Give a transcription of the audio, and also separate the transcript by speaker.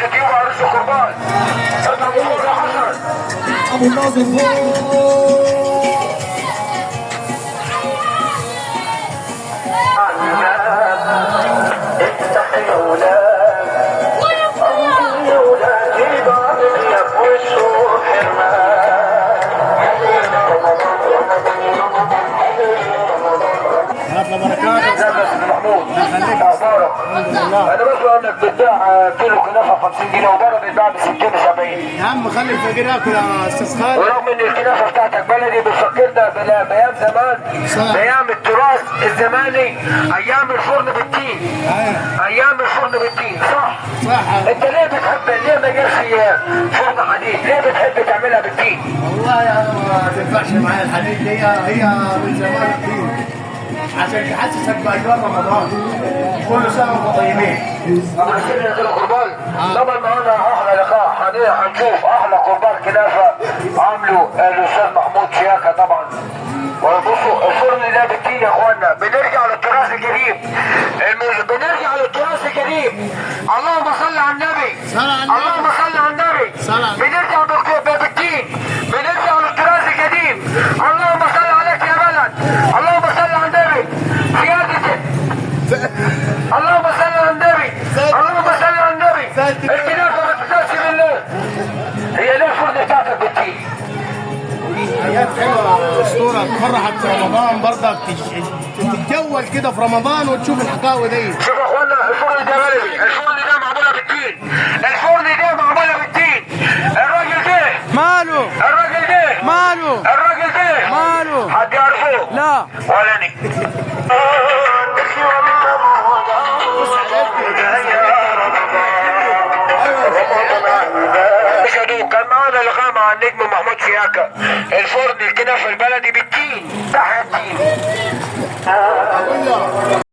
Speaker 1: اليوتيوب عروس القربان. اطلع فوق يا حسن.
Speaker 2: ابو الناظر فوق.
Speaker 1: افتح يا ولاد، يا ولاد، بعد غياب وشوق حرمان. رمضان رمضان.
Speaker 2: هات بركات.
Speaker 1: ازيك يا استاذ محمود؟ اخبارك؟ انا بسمع انك بتبيع كيلو كنافه 50 جنيه وبره بيتباع ب 60 و70.
Speaker 2: يا عم خلي الفقير ياكل يا استاذ خالد.
Speaker 1: ورغم ان الكنافه بتاعتك بلدي بتفكرنا بايام زمان، بايام التراث الزماني، ايام الفرن بالتين.
Speaker 2: ايوه.
Speaker 1: ايام الفرن بالتين، صح؟
Speaker 2: صح.
Speaker 1: انت ليه بتحب، ليه ما جابش فرن حديد؟ ليه بتحب تعملها بالتين؟
Speaker 2: والله يا ما تنفعش معايا الحديد، هي هي من زمان الدين عشان تحسسك باجواء رمضان. كل سنة وانتم طيبين.
Speaker 1: ابو حسين يا قربان، طبعا معانا احلى لقاء، هنشوف احلى قربان كنافه عامله الاستاذ محمود شياكه طبعا. وبصوا الفرن ده بالتين يا اخوانا، بنرجع للتراث القديم، بنرجع للتراث القديم. اللهم صل على النبي.
Speaker 2: صل على النبي.
Speaker 1: اللهم صل على النبي.
Speaker 2: صل على النبي.
Speaker 1: بنرجع بالتين، بنرجع للتراث القديم. اللهم صل عليك يا بلد، اللهم صل على النبي. سيادة، اللهم صل على النبي، اللهم صل على النبي. الكنافه ما تبداش بالله. هي ليه الفرن بتاعتك بالتين؟
Speaker 2: حاجات حلوة اسطوره، تفرحك في رمضان برضك، تتجول كده في رمضان وتشوف الحكاوي دي.
Speaker 1: شوف يا اخوانا، الفرن ده بلدي، الفرن ده معمولة بالتين، الفرن ده معمولة بالتين. الراجل ده
Speaker 3: ماله؟
Speaker 1: الراجل ده
Speaker 3: ماله؟
Speaker 1: الراجل ده
Speaker 3: ماله؟
Speaker 1: حد يعرفه؟
Speaker 3: لا.
Speaker 1: ولا ني. كان معانا لقاء مع النجم محمود شياكة، الفرن الكنافة البلدي بالتين، تحت التين.
Speaker 2: اقول له.